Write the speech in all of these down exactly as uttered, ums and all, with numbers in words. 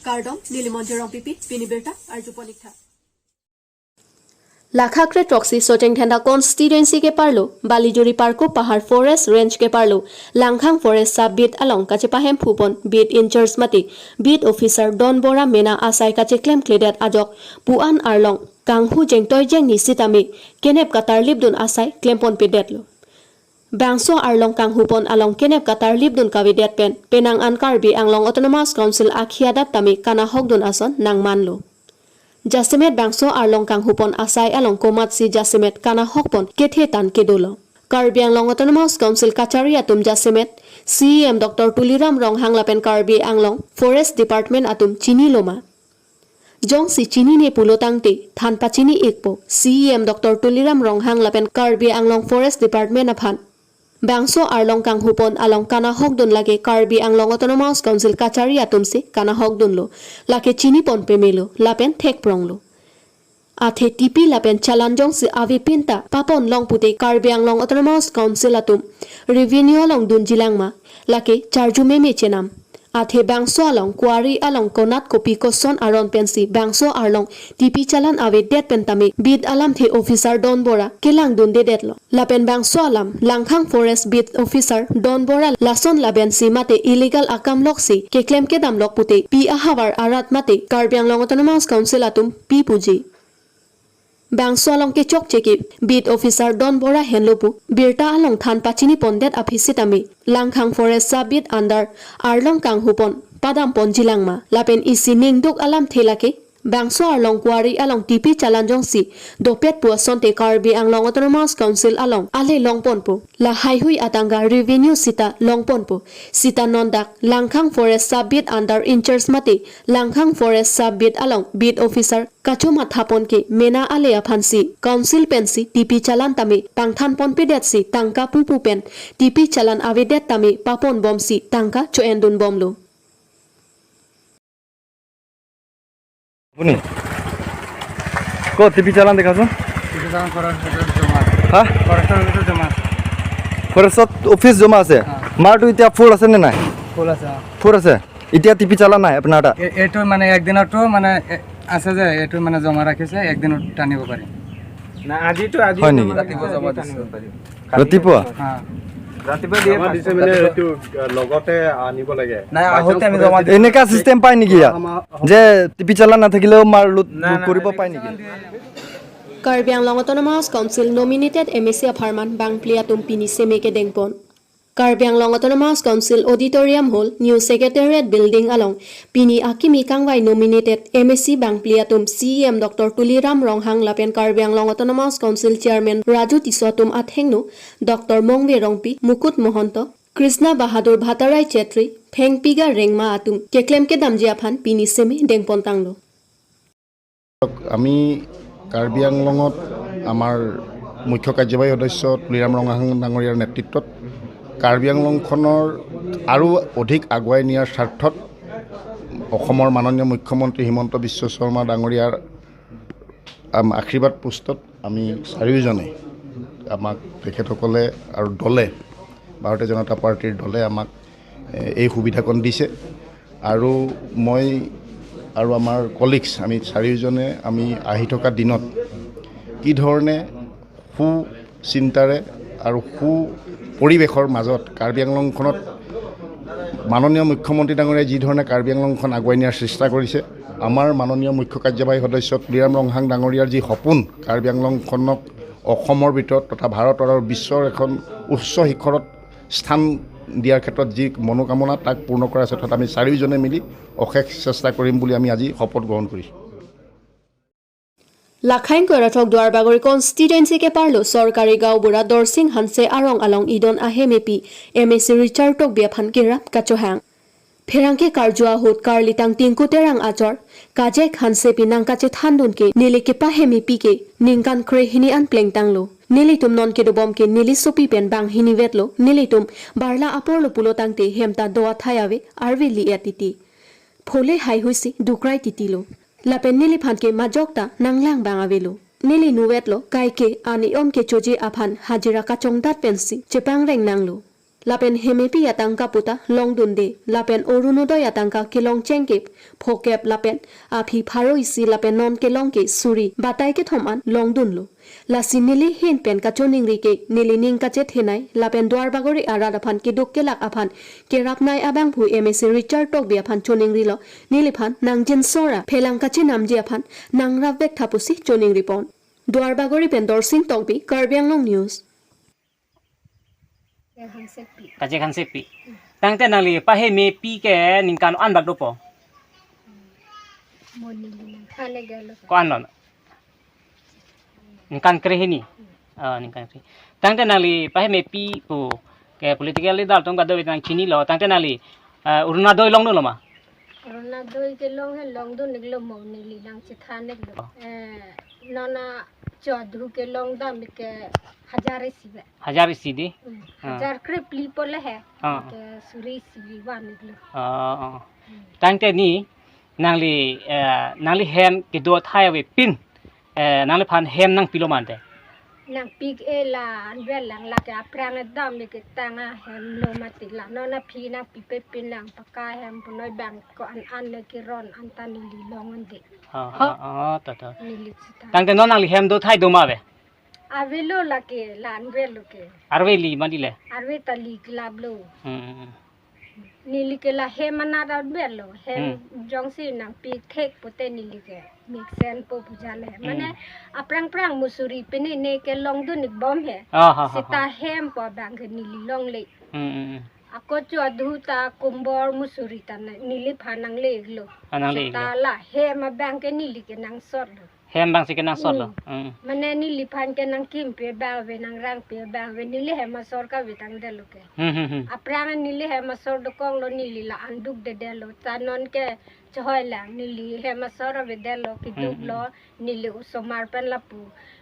Kardom, neli Monjir Rongpipi, pini birta arjupon ik tha. Lakha kre throksi Socheng Dhenta constituency keparlo, Balijuri Parko Pahar Forest Range keparlo, Langkhang Forest Sub Beat along kachepahemphupon Beat in-charge mate Beat Officer Don Bora mena asai kacheklemkledet ajok pu-an arlong kanghu jengtoi jengni sitame kenep katarlipdun asai klemponpedetlo. Bangso arlong kanghupon along kenep katarlipdun kavedet pen penang an Karbi Anglong Autonomous Council akhia adat tame kanahokdun ason nangmanlo. Jasemet bangso arlong kanghupon asai along komatsi jasemet kanahokpon kethe tan kedolo. Karbi Anglong Autonomous Council kachari atum jasemet C E M Doctor Tuliram Ronghang lapen Karbi Anglong Forest Department atum chinilo ma? Jongsi chinine pulo tangte than pachini ikpo, C E M Doctor Tuliram Ronghang lapen Karbi Anglong Forest Department aphan. Bangso arlong kanghupon along kanahokdun lake Karbi Anglong Autonomous Council kachari atumsi kanahokdunlo, lake chinipon pemelo lapen thekpronglo. Athe tipi lapen challan jongsi avepin ta papon long pute Karbi Anglong Autonomous Council atum revenue along dunjilang ma, lake charju meme chenam. Athe bangso along quarry along konat kopi koson aron pensi bangso arlong tipi challan avedet pen tame Beat alamthe officer Don Bora kelangdundedetlo. Lapen bangso alam Langkhang Forest Beat Officer Don Bora lason labensi mate illegal akam loksi keklem kedam lok pute pi ahavar arat mate Karbi Anglong Autonomous Council atum pi puji. Bangso along kechokche ke Beat Officer Don Bora henlo pu birta along than pachinipondet aphi sitame Langkhang Forest Sub Beat under arlong kanghupon padamponjilang ma, lapen isi ningduk alamthe lake bangso arlong quarry along tipi challan jongsi dopet pu asonte Karbi Anglong Autonomous Council along ale longponpo. Lahaihui atangka revenue sita longponpo. Sita non dak Langkhang Forest Sub Beat under in-charge mate Langkhang Forest Sub Beat along Beat Officer kachomathapon ke mena ale aphansi Council pensi tipi challan tame pangthanponpedetsi tangka pupu pen tipi challan avedet tame paponbomsi tangka cho-endunbomlo. আপুনি ক'ত টিপি চালান দেখাচোন? টিপি চালান ফৰেষ্টৰ অফিচত জমা আছে। হা? ফৰেষ্টৰ অফিচত জমা আছে। ফৰেষ্টত অফিচ জমা আছে। হা। মাৰটো এতিয়া ফুল আছে নে নাই? ফুল আছে, অ। ফুল আছে। এতিয়া টিপি চালান নাই আপোনাৰ তাত? এ-, এইটো মানে একদিনতো মানে এ-, আছে যে এইটো মানে জমা ৰাখিছে, একদিনত টানিব পাৰি। না, আজিতো, আজি হয় নেকি? জমা ৰাখিছে, ৰাতিপুৱা জমা আজি দিছে। টানিব পাৰি। ৰাতিপুৱা? হা। ৰাতিপুৱা দিয়ে জমা দিছে মানে ৰাতিপুৱা। এইটো, আ, লগতে আনিব লাগে। নাই, বাই চান্স আহোঁতে আমি ফৰেষ্ট জমা দিম। এনেকা চিষ্টেম পায় নেকি ইয়াত? আমাৰ যে টিপি চালান নাথাকিলেও মাৰ লুট নাই, নাই, কৰিব নাই, পায় নেকি? Karbi Anglong Autonomous Council nominated M A C apharman bangphli atum pini seme kedengpon. Karbi Anglong Autonomous Council Auditorium Hall, New Secretariat Building along pini akimi kangvai nominated M A C bangphli atum C E M Doctor Tuliram Ronghang lapen Karbi Anglong Autonomous Council Chairman Raju Tisso atum athengno Doctor Mongve Rongpi, Mukut Mohonto, Krishna Bahadur Bhattarai Chetri, Phengpiga Rengma atum keklem kedamji aphan pini seme dengpontanglo. আমি কাৰ্বি আংলঙত আমাৰ মুখ্য কাৰ্যবাহী সদস্য তুলিৰাম ৰংহাং ডাঙৰীয়াৰ নেতৃত্বত কাৰ্বি আংলংখনৰ আৰু অধিক আগুৱাই নিয়াৰ স্বাৰ্থত অসমৰ মাননীয় মুখ্যমন্ত্ৰী হিমন্ত বিশ্ব শৰ্মা ডাঙৰীয়াৰ আম-, আশীৰ্বাদ পুষ্টত আমি চাৰিওজনে, আমাক তেখেতসকলে আৰু দলে, ভাৰতীয় জনতা পাৰ্টীৰ দলে আমাক, এ, এই সুবিধাকণ দিছে। আৰু মই আৰু আমাৰ কলিগছ, আমি চাৰিওজনে আমি আহি থকা দিনত কি ধৰণে সু চিন্তাৰে আৰু সু পৰিৱেশৰ মাজত কাৰ্বি আংলংখনত মাননীয় মুখ্যমন্ত্ৰী ডাঙৰীয়াই যি ধৰণে কাৰ্বি আংলংখন আগুৱাই নিয়াৰ চেষ্টা কৰিছে, আমাৰ মাননীয় মুখ্য কাৰ্যবাহী সদস্য তুলিৰাম ৰংহাং ডাঙৰীয়াৰ যি সপোন, কাৰ্বি আংলংখনক অসমৰ ভিতৰত তথা ভাৰতৰ আৰু বিশ্বৰ এখন উচ্চ শিখৰত স্থান দিয়াৰ ক্ষেত্ৰত যি মনোকামনা, তাক পূৰ্ণ কৰাৰ ক্ষেত্ৰত আমি চাৰিওজনে মিলি অশেষ চেষ্টা কৰিম বুলি আমি আজি শপত গ্ৰহণ কৰিছোঁ। Lakhain Koirathok Duarbagori constituency keparlo Sorkari Gaonbura Dorsing Hanse arong along idon ahem epi M A C Richard Tokbi aphan kerap kachohang. Pherangke karju ahut karlitang Tinku Terang achor Kajek Hansepi nangkachethandun ke neli kepahem epi ke ningkan krehini an plengtanglo. Nelitum non kedobom ke neli sopi pen banghini vetlo, nelitum barla aporlo pulo tangte hem ta do athai ave, arve li-et titi. Phole haihuisi dukrai titilo. Lapen neliphan ke majok ta nanglang bang avelo. Neli nuvetlo kaike ani om kechoji aphan hajira kachongdat pensi chepangreng nanglo. lapen hemepi atangka puta longdunde, lapen Orunodoi atangka kelong chengkep phokep lapen aphi pharo isi lapen non kelong ke suri batai kethom an longdunlo. Lasi neli ahin pen kachoningri ke neli ning kachethenei lapen Duarbagori arat aphan keduk kelak aphan kerapnei abangphu M A C Richard Tokbi aphan choningrilo, neliphan nangjinsora phelang kachinamji aphan nangrapvek tha pusi choningripon. Duarbagori pen Dorsing Tokbi, Karbi Anglong News. Kachek Hansepi. Tangte nangli pahemepi ke ningkan ko-an bak dopo? Mo neli nangthan-ik gelo. Ko-an lo? Ningkan krehini. Ah, ningkan krehini. Tangte nangli pahemepi pu ke political leader atum kadokave nangchinilo. Tangte nangli, ah, Orunodoi longdunlo ma? Orunodoi kelong he longdun-iklo, mo neli nangchethan-iklo. Oh. Eh, non a cho adhu kelong dam ke hajar isi ave. Hajar isi dei? Hmm. Ah. Hajar krephli po le he. Ah. Ke suri isi van-iklo. Ah, ah. Hmm. Tangte ni nangli, eh, nangli hem kedo athai avepin, eh, nangliphan hem nangpilo ma ante? Nangpi-ik-e, la anvet lang, lake aphrang dam-ik ketang ahem lo mati, la non aphi nangpipe pin lang, paka hem punoi bang ko-an an le keron an ta neli long-un-e. Ha, ha, ha, ta, ta. Neli sita. Tangte non nangli hem do athai do ma ave? Avelo, lake la anvetlo ke. Arve li ma neli le? Arve ta li klap lo. Hmm, hmm, hmm. Neli ke la hem anat anvetlo, hem Hmm. jongsi nangpi thek pute neli ke mesen po puja le. Hmm. Mane aphrang phrang musuri pine ne ke longdun-ik bom he. Ah, ha, ha, ha. Sita hem po abang ke neli longle. Hmm, hmm, hmm. Ako cho adhu ta kumbor musuri ta na, neliphan nangle-iklo. Ah, nangle-iklo. Sita la hem abang ke neli ke nangsotlo. Hem abang si ke nangsotlo. Hmm. Hmm. Mane neliphan ke nangkimpi abang ave, nangrangpi abang ave, neli hem asor kave tangdetlo ke. Hmm, hmm, hmm. Aphrang neli hem asor dokoklo, neli la-an dukdedetlo. Ta non ke chehoi lang, neli hem asor avedetlo, keduklo, Hmm, hmm. neli osomar pen lapu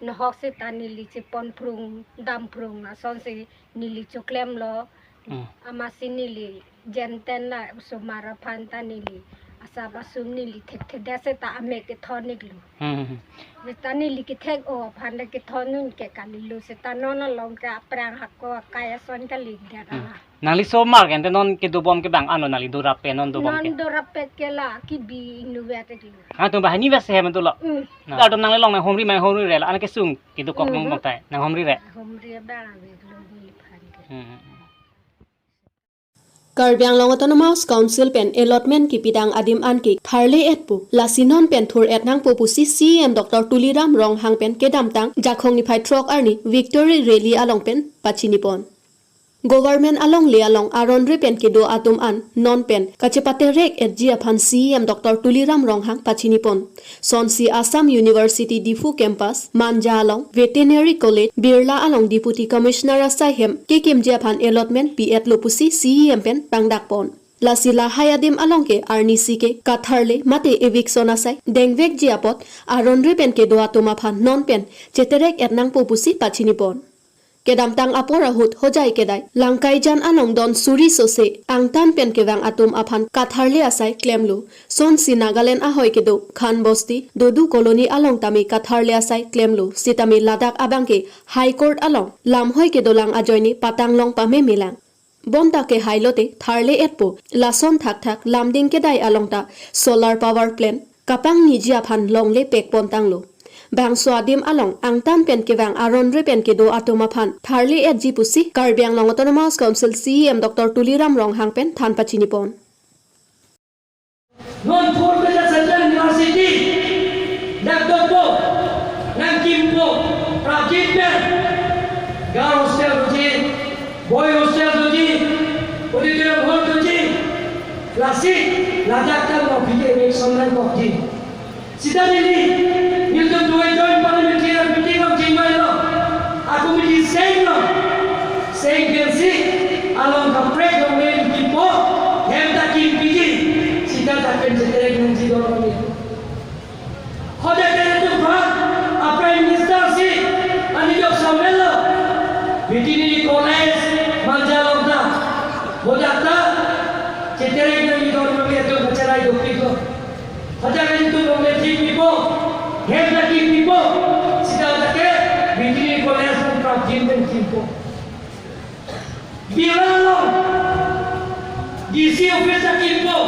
nohok sita neli chepon phrung, dam phrung, lasonsi neli choklemlo. Hmm. Amatsi neli jenten la osomar aphan ta neli asap asum neli thekthedet seta amek kethon-iklo. Hmm, hmm, hmm. Seta neli kethek-o aphan le kethon-un ke kalilo, seta non along ke aphrang hako akai ason kalidet Hmm. ala. Nangli osomar ke ante non kedo bom ke bang-an lo, nangli dorap pen non dobom ke? Non dorap pen ke la kebi inutvet-iklo. Ah, atum banghini vet si hem dolo. Hmm. Na. Atum nangli along nanghumri ma, nanghumri re la, an kesung kedokok Hmm. nang bang tai, nanghumri re. Humri abang ave-iklo neliphan ke. Hmm, hmm, hmm. Karbi Anglong Autonomous Council pen allotment kipidang adim an ke tharle-et pu, lasi non pen thur-et nangpo pusi C E M Doctor Tuliram Ronghang pen kedamtang Jakhong niphai throk arni Victory Rally along pen pachinipon. Government alongle along aron-re pen kedo atum an non pen kachepaterek-etji aphan C E M Doctor Tuliram Ronghang pachinipon. Sonsi Assam University Diphu Campus, Manja along, Veterinary College, Birla along Deputy Commissioner asai hem kekimji aphan allotment pi-etlo pusi C E M pen pangdakpon. Lasi lahai adim along ke arnisi ke katharle mate eviction asai dengvekji apot aron-re pen kedo atum aphan non pen cheterek-et nangpo pusi pachinipon. Kedamtang apor ahut hojai kedai Langkaijan along don suri sose angtan pen kevang atum aphan katharle asai klemlo. Sonsi Nagaland ahoi kedo Khan Bosti, Dodu Colony along tame katharle asai klemlo. Sitame ladak abang ke High Court along lamhoi kedolang ajoine patanglong pamemelang. Bonta ke hailote tharle-etpo, lason thakthak Lumding kedai along ta solar power plant kapangniji aphan longle pekpon tanglo. Bangso adim along angtan pen kevang aron-re pen kedo atum aphan tharle-etji pusi Karbi Anglong Autonomous Council C E M Doctor Tuliram Ronghang pen than pachinipon. Non four Beta Central University, dak dokok, nangkimpo, prapjin pen, girl hostel doji, boy hostel doji, auditorium hall doji, lasi, ladak ta mo P K election nangkokji. Sita neli, nelitum dua joint parliamentary meeting along chingvailo. A committee senglo. Seng pensi along kaprek along neli kipo, hem ta kimpiji. Sita ta pen cheterek nangji dolo neli. Hoda kere tu pha, a Prime Minister si, ani jok samelo. Veterinary College, Manja along ta. Hoda ta, cheterek nangji dolo neli tu kacherai dopiklo. Hajar itu pembenci pipo, hem lagi pipo, sida lagi, bini koleas pun prapjin pen pipo. Pilalo, D C office akimpo,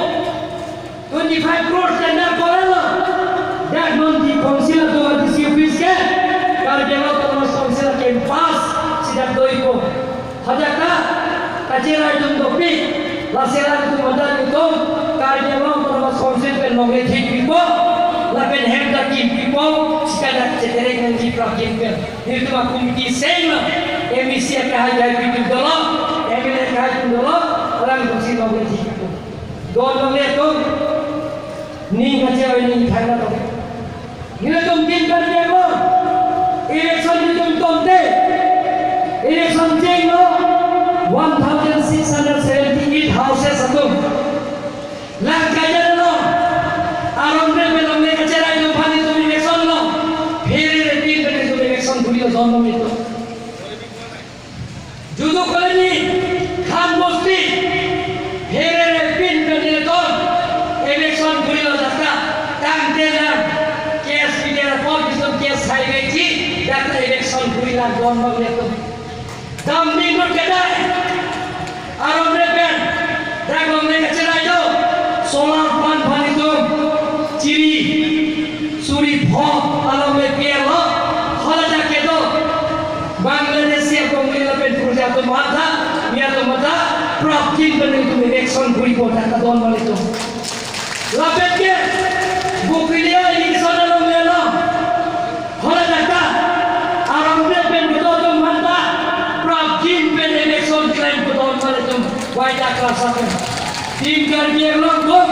twenty five crores tender koralo. Dak non D C council atum D C office ke, Karbi Anglong Autonomous Council acampus si dak doipo. Hadak ta, kacherai atum dopik, lasi alanglitum adan atum, Karbi Anglong Autonomous Council pen longle thik pipo, lapen hem ta kim pipo, sika dak cheterek nangji prapjin pen. Nelitum a-committee senglo, M A C akehai kahai atum dolo, M L A akehai atum dolo, alanglitum si longle thik pipo. Don longle atum, ning kacherai ning thangna to. Nelitum din pen denglo, election nelitum tomte, election chenglo, one thousand six hundred seventy-eight houses atum. Lang kajalo, aron re belong le kacherai atum aphan nelitum election lo, pherere pin pen nelitum election kurilo don longle atum. Judu Colony, Khan Bosti, pherere pin pen nelitum election kurilo dak ta, tangte lang, case pidera por bisum case highway ji, dak ta election kurilo don longle atum. Dam dingdut kedai, aron re pen, dak longle kacherai do, solar plant aphan nelitum, chiri, suri pho, along le pielo, hala dak kedo, Bangladeshi akongli lapen Persia atum mata, mi atum mata, prapjin pen nelitum election kuripo dak ta don longle atum. Lapen ke, Bokolia election along lelo, hala dak ta, aron re pen kedo atum mata, prapjin pen election klem kedo don longle atum, wai dak klasa pen. Team Karbi Anglong atum,